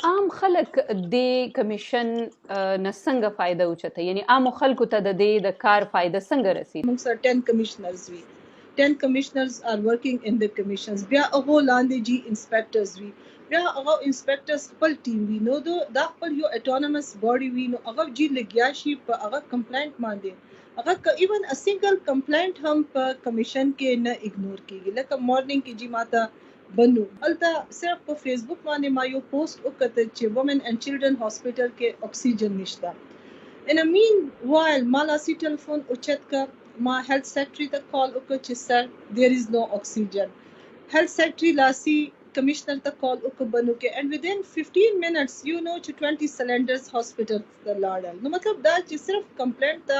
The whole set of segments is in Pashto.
عام خلک دې کمیشن نه څنګه فایده اوچته، یعنی عام خلکو ته د دې د کار فایده څنګه رسیږي؟ موږ سره 10 کمشنرز وي، 10 commissioners are working in the commissions. بیا هغه لاندې جی انسپکټرز وي، بیا هغه انسپکټرز خپل ټیم وي، نو دا خپل یو اټونومس باډي وي. نو هغه جی لګیا شي په هغه کمپلینټ باندې، هغه که ایون ا سنگل کمپلینټ هم په کمیشن کې نه اګنور کیږي. لکه مارنینګ کې جی ماته بنو الته صرف په فیسبوک باندې ما یو پوسټ وکړ چې وومن اینډ چلډرن هاسپټل کې اکسیجن نشته. ان مین وایل ما لاسی ټلیفون اوچت کا، ما هیلث سیکرټری ته کال وکړ چې sir, there is no oxygen. Health secretary لاسی کمشنر ته کال وکړ بنو کې، and within 15 minutes چې 20 سلندرز هاسپټل ته لاړل. نو مطلب دا چې صرف کمپلینټ ته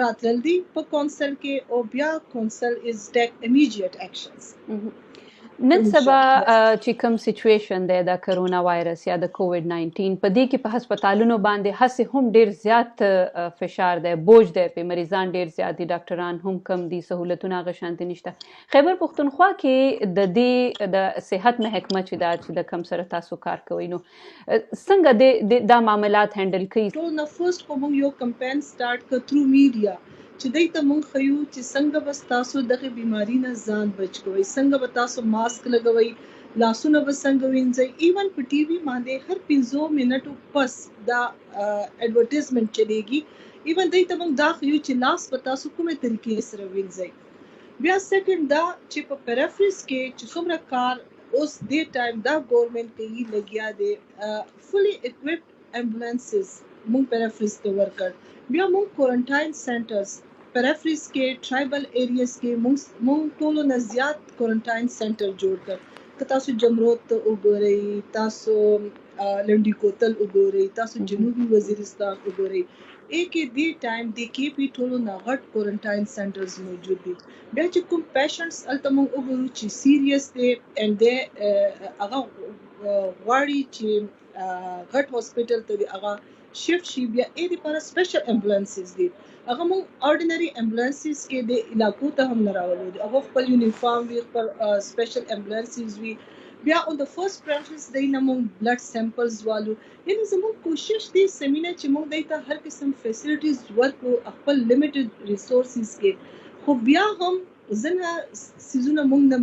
راتلل دي په کونسل کې او بیا council is take immediate actions. نن سبا چې کوم سچویشن دی، د کرونا وایرس یا د کووډ 19، په دې کې په هسپتالونو باندې هسې هم ډیر زیات فشار دی، بوج دی، په مریضان ډیر زیات دي، ډاکټران هم کم دي، سہولتونه هغه شانتي نشته. خیبر پښتونخوا کې د دې د صحت محکمه چې دا چې د کم سره تاسو کار کوئ، نو څنګه د دا معاملات هینډل کوي؟ ټول نه فرست خو موږ یو کمپاین سٹارټ کړ تھرو میډیا چې دوی ته مونږ ښیو چې څنګه به تاسو دغه بیماری نه ځان بچ کوئ، څنګه به تاسو ماسک لګوئ، لاسونه به څنګه وینځئ. ایون په ټي وي باندې هر 5 منټو پس دا ایډورټایزمنټ چلیږي. ایون دوی ته مونږ دا ښیو چې لاس به تاسو کومې طریقې سره وینځئ. بیا سیکنډ دا چې په پیریفریز کې چې څومره کار اوس دې ټایم دا ګورنمنت کوي لګیا دی، fully equipped ambulances مونږ پیریفریز ته ورکړ. بیا مونږ کوارنټاین سنټرز پیریفریز کې، ټرایبل ایریاز کې مونږ ټولو نه زیات کوارنټاین سنټر جوړ کړ. که تاسو جمرود ته وګورئ، تاسو لنډي کوتل وګورئ، تاسو جنوبي وزیرستان وګورئ، کې دې ټایم د کې پی ټولو نه غټ کوارنټاین سنټرز موجود دي. بیا چې کوم پیشنټس هلته موږ وګورو چې سیریس دی اینډ دی هغه غواړي چې غټ هاسپټل ته دی هغه شفت شي، بیا یې لپاره سپیشل امبولانسز دي. هغه موږ اورډینری امبولانسز کې د علاقو ته هم نه راولو دي، هغه خپل یونیفارم وي، خپل سپیشل امبولانسز وي. بیا on the first preference دی نه موږ بلډ سیمپلز والو. یعنی زموږ کوشش دی سمینه چې موږ دی ته هر قسم فیسیلیټیز ورکړو خپل لیمیټډ ریسورسز کې، خو بیا هم ځنه سیزونه موږ نه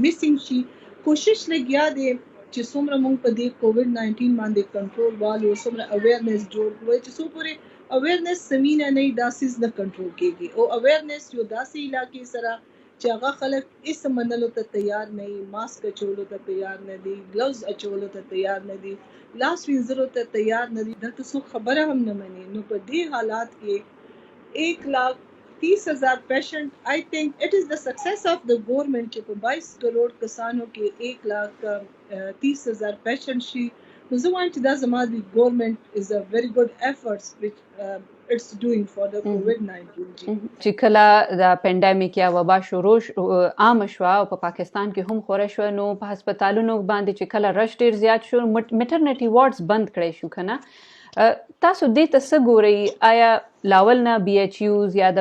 میسینګ شي. کوشش لګیا دی چې څومره موږ په دې کووډ 19 باندې کنټرول والو، څومره اویرنیس جوړ کړو. چې څو پورې اویرنیس سمینه نه، دا سیز نه کنټرول کیږي، او اویرنیس یو داسې علاقې سره چې هغه خلک اس منلو ته تیار نه وي، ماسک اچولو ته تیار نه دي، ګلوز اچولو ته تیار نه دي، لاس وینځلو ته تیار نه دي، دلته څوک خبره هم نه مني. نو په دې حالات کې 1,30,000 patient, I think it is the success of the government چې په 22 کروڑ کسانو کې 1,30,000 پیشنټ شي. نو زه وایم چې دا زما د government is a very good efforts which it's doing for the COVID-19. چې کله د پاندمیک یا وبا شروع عام شوه او په پاکستان کې هم خوره شوه، نو په هسپتالونو باندې چې کله رش ډیر زیات شو، میټرنیټي وارډز بند کړی شو کنه. تاسو دې ته څه ګورئ؟ آیا لاول نه بي ایچ یوز یا د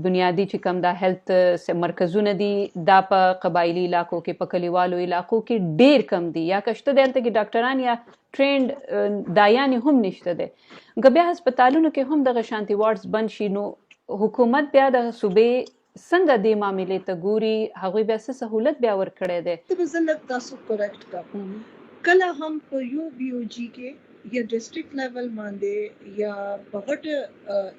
بنیادی چې کوم دا هیلث مرکزونه دي، دا په قبایلی علاقو کې، په کلیوالو علاقو کې ډیر کم دي یا کشته دلته کې ډاکټران یا ټرینډ دایانې هم نشته ده، که بیا هسپتالونو کې هم دغه شانتي وارډز بند شي، نو حکومت بیا د صوبې څنګه دې معاملې ته ګوري؟ هغوی بیا څه سهولت بیا ورکړی دی؟ ته به زه لږ تاسو کریکټ کړم. کله هم په یو بي او جی کې یا ډیسټریکټ لیول باندې یا په غټ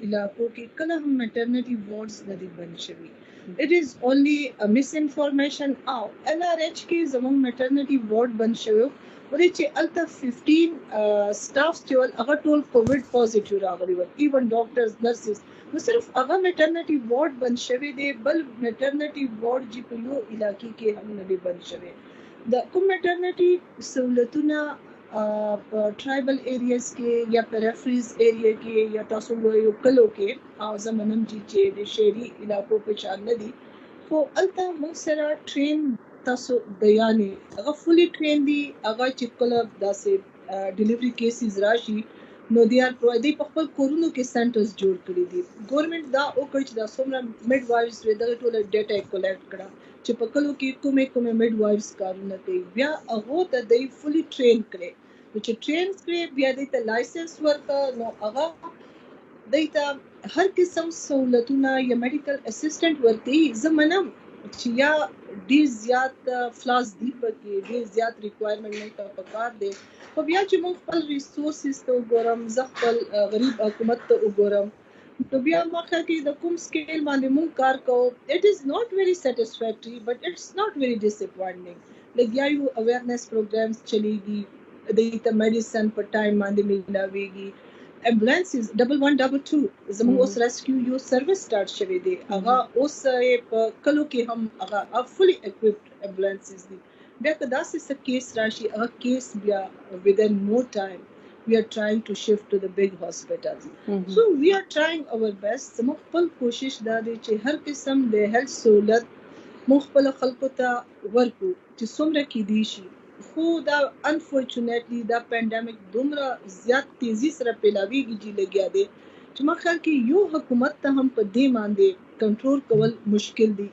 علاقو کې کله هم میټرنیټي وارډز نه دي بند شوي. It is only a misinformation. او LRH کې زموږ میټرنیټي وارډ بند شوی، ولې چې هلته 15 سټاف چې ول، هغه ټول کووډ پوزټیو راغلي ول، ایون ډاکټرز، نرسز. نو صرف هغه میټرنیټي وارډ بند شوی دی، بل میټرنیټي وارډ چې په یو علاقې کې هم نه دی بند شوی. د کوم میټرنیټي سہولتونه په ټرایبل ایریاز کې یا پیریفریز ایریا کې یا تاسو وایو کلو کې، او زه منم چې د شهري علاقو په شان نه دي، خو هلته موږ سره ټرین تاسو دیانې هغه فولي ټرین دي. هغه چې کله داسې ډیلیوري کیسز راشي، نو دی ار دی په خپل کورونو کې سنټرز جوړ کړي دي. ګورنمنت دا وکړ چې دا څومره مډ وایفز وي، دغه ټوله ډیټا یې کلیکټ کړه چې په کلو کې کومې کومې مډ وایفز کارونه کوي، بیا هغو ته دی فولي ټرین کړي. نو چې ټرین کړي، بیا دوی ته لایسنس ورکړه، نو هغه دوی ته هر قسم سہولتونه یا میډیکل اسسټنټ ورکوي. زه منم چې یا ډیر زیات فلاز دی پکې، ډیر زیات ریکوایرمنټ موږ ته پکار دی، خو بیا چې موږ خپل ریسورسز ته وګورم، زه خپل غریب حکومت ته وګورم، نو بیا ما خیال کې د کوم سکیل باندې موږ کار کوو، it is not very satisfactory but it's not very disappointing. لګیا یو، اویرنیس پروګرامز چلیږي، دوی ته میډیسن په ټایم باندې ملاويږي، امبولانسز 1122، زموږ اوس ریسکیو یو سروس سٹارټ شوی دی، هغه اوس په کلو کې هم هغه فولي اکویپډ امبولانسز دي. بیا که داسې څه کیس راشي، هغه کیس بیا within no time we are trying to shift to the big hospitals. So we are trying our best. زموږ خپل کوشش دا دی چې هر قسم د health سہولت موږ خپل خلکو ته ورکو چې څومره کیدی شي. خو دا unfortunately دا پینډمیک دومره زیات تیزی سره پیلاویږي چې لګیا دی چې ما خیال کې یو حکومت ته هم په دې باندې کنټرول کول مشکل دي.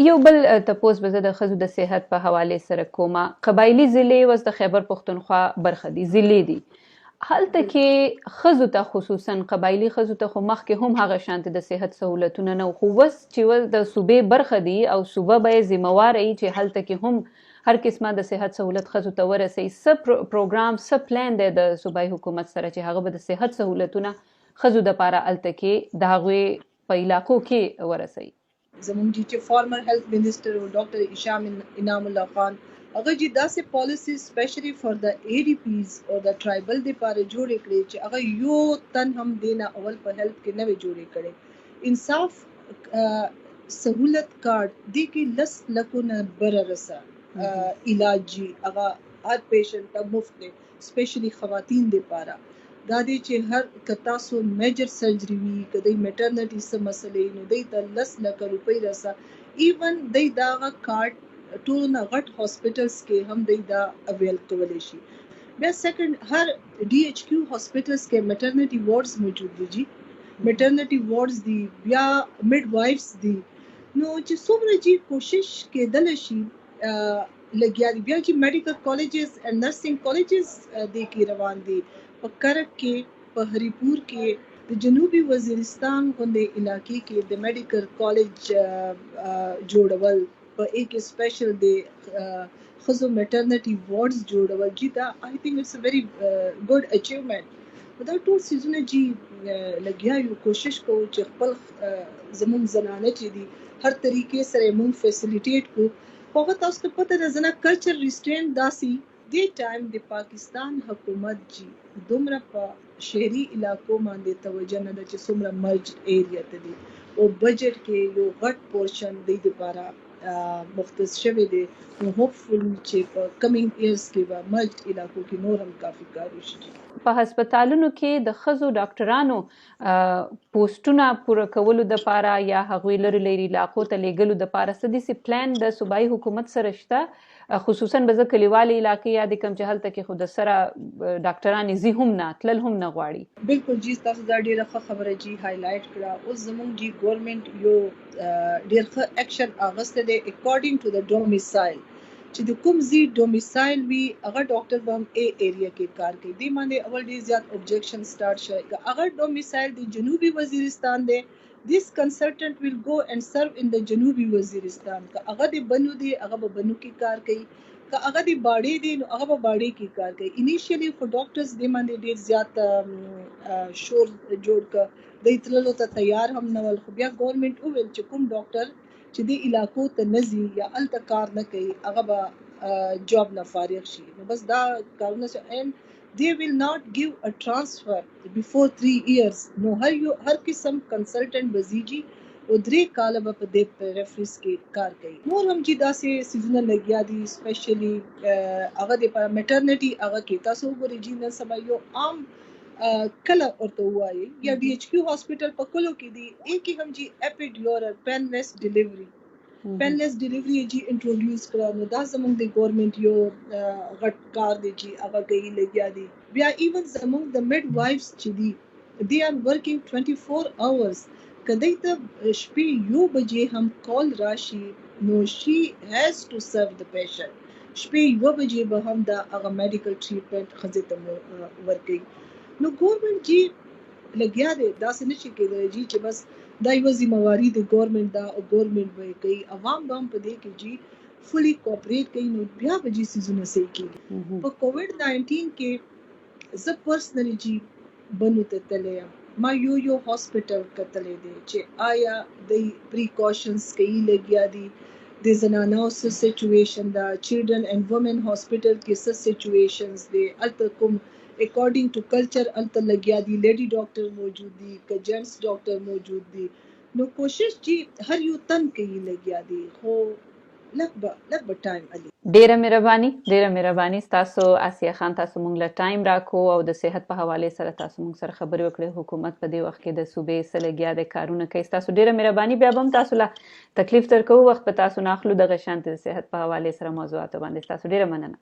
یو بل تپوس به زه د ښځو د صحت په حوالې سره کومه. قبایلی ضلعې اوس د خیبر پښتونخوا برخه دي، ضلعې دي، هلته کې ښځو ته، خصوصا قبایلی ښځو ته، خو مخکې هم هغه شانتې د صحت سهولتونه نه، خو اوس چې اوس د صوبې برخه دي او صوبه به یې ذمهواره وي چې هلته کې هم هر قسمه د صحت سهولت ښځو ته ورسوي، څه پروګرام، څه پلان دی د صوبایي حکومت سره چې هغه به د صحت سهولتونه ښځو دپاره هلته کې د هغوی په علاقو کې ورسوي؟ زمونږ جی چې former health minister و، ډاکټر هشام انعام الله خان، هغه جی داسې پالیسي specially for the ADPs او د ټرایبل دپاره جوړې کړې چې هغه یو تن هم دینه اول په هیلث کې نه وې جوړې کړې. انصاف سہولت کارډ دې کې 10 لکو نه بره رسه علاج جی هغه هر پیشنټ ته مفت دی، سپیشلی خواتین دپاره. دا دی چې هر که تاسو میجر سرجری وي، که دی میټرنټي څه مسلې، نو دی ته 10 لکه روپۍ رسه. ایون دی دغه کارت ټولو نه غټ هاسپټلز کې هم دی دا اویل کولی شي. بیا سیکنډ، هر ډي ایچ کیو هاسپټلز کې میټرنټي وارډز موجود دي جی، میټرنټي وارډز دي، بیا مډ وایفز دي. نو چې څومره جی کوشش کېدل شي، لګیا دي. بیا چې میډیکل کالجز او نرسنګ کالجز دې کې روان دي، په کرک کې، په هریپور کې، د جنوبي وزیرستان غوندې علاقې کې د میډیکل کالج جوړول، په ایک سپیشل د ښځو میټرنټي وارډز جوړول جی، دا I think it's a very good achievement. دا ټول څیزونه جی لګیا یو، کوشش کوو چې خپل زمونږ زنانه چې دي، هر طریقې سره مونږ فیسیلیټیټ کو. خو هغه تاسو ته پته ده، زنه کلچر ریسټرین داسي دې ټایم د پاکستان حکومت جی دومره په شهري علاقو باندې توجه نه ده چې څومره مرج ایریا ته دي، او بجټ کې یو غټ پورشن د دې لپاره مختص شوی دی. نو هوپفولي چې په کمینګ ایئرز کې به مرج علاقو کې نور هم کافي کار وشي. په هسپتالونو کې د ښځو ډاکټرانو پوسټونه پوره کولو دپاره یا هغوی لرې لرې علاقو ته لیږلو دپاره څه داسې پلان د صوبایي حکومت سره شته؟ خصوصا به زه کلیوالې علاقې یادې کړم چې هلته کې خو د سره ډاکټرانې ځي هم نه، تلل هم نه غواړي. بالکل جی، تاسو دا ډیره ښه خبره جی هایلایټ کړه. اوس زمونږ جی ګورنمنت یو ډیر ښه اکشن اغوستی دی according to the domicile، چې د کوم ځای ډومیسایل وي، هغه ډاکټر به هم ای ایریا کې کار کوي. دې باندې اول ډیر زیات اوبجیکشن سٹارټ شوی. که هغه ډومیسایل د جنوبي وزیرستان دی، this consultant will go and serve in the جنوبي وزیرستان. که هغه د بنو دی، هغه به بنو کې کار کوي. که هغه د باړې دی، نو هغه به باړې کې کار کوي. انیشلی خو ډاکټرز دې باندې ډیر زیات شور جوړ ک، دوی تللو ته تیار هم نه ول. خو بیا ګورنمنت وویل چې کوم ډاکټر چې دې علاقو ته نه ځي یا هلته کار نه کوي، هغه به جاب نه فارغ شي. نو بس دا کارونه and they will not give a transfer before 3 years. نو هر یو هر قسم کنسلټنټ به ځي جي او 3 کاله به په دې ریفرنس کې کار کوي. نور هم چې داسې څیزونه لګیا دي، سپیشلی هغه د میټرنټي هغه کې تاسو وګورئ جی، نن سبا یو عام کله ورته ووایي یا ډي ایچ کیو هاسپټل په کلو کې دي، ای کې هم جی epidural painless delivery، painless delivery جی انټروډیوس کړه. نو دا زمونږ د ګورنمنت یو غټ کار دی چې هغه کوي، لګیا دي. بیا ایون زمونږ د مډ وایفز چې دي، they are working 24 hours. که دوی ته شپې 1 بجې هم کال راشي، نو she has to serve the patient. شپې 1 بجې به هم دا هغه میډیکل ټریټمنټ ښځې ته ورکوي. نو ګورنمنټ جی لګیا دی، داسې نشي کېدلی جی چې بس دا یوه ذمه واري د ګورنمنټ ده او ګورنمنټ به یې کوي. عوام به هم په دې کې جی فولي کوپریټ کوي، نو بیا به جی څیزونه صحیح کېږي. په کووډ 19 کې زه پرسنلی جی بنو ته تللی یم، ما یو یو هاسپټل کتلی دی چې آیا دی پریکاشنز کوي لګیا دي، د زنانو څه سچویشن ده، چلډرن اینډ وومن هاسپټل کې څه سچویشنز دي، هلته کوم اکارډینګ ټو کلچر هلته لګیا دي، لیډي ډاکټر موجود دي که جنټس ډاکټر موجود دي. نو کوشش جی هر یو تن کوي لګیا دي، خو لږ به ټایم علي. ډیره مهرباني، ډیره مهرباني تاسو آسیه خان، تاسو مونږ له ټایم راکو او د صحت په حواله سره تاسو مونږ سره خبرې وکړې. حکومت په دې وخت کې د صوبې څه لګیا دی کارونه کوي. تاسو ډیره مهرباني، بیا به هم تاسو له تکلیف درکوو، وخت به تاسو نه اخلو دغه شان د صحت په حواله سره موضوعاتو باندې. تاسو ډیره مننه.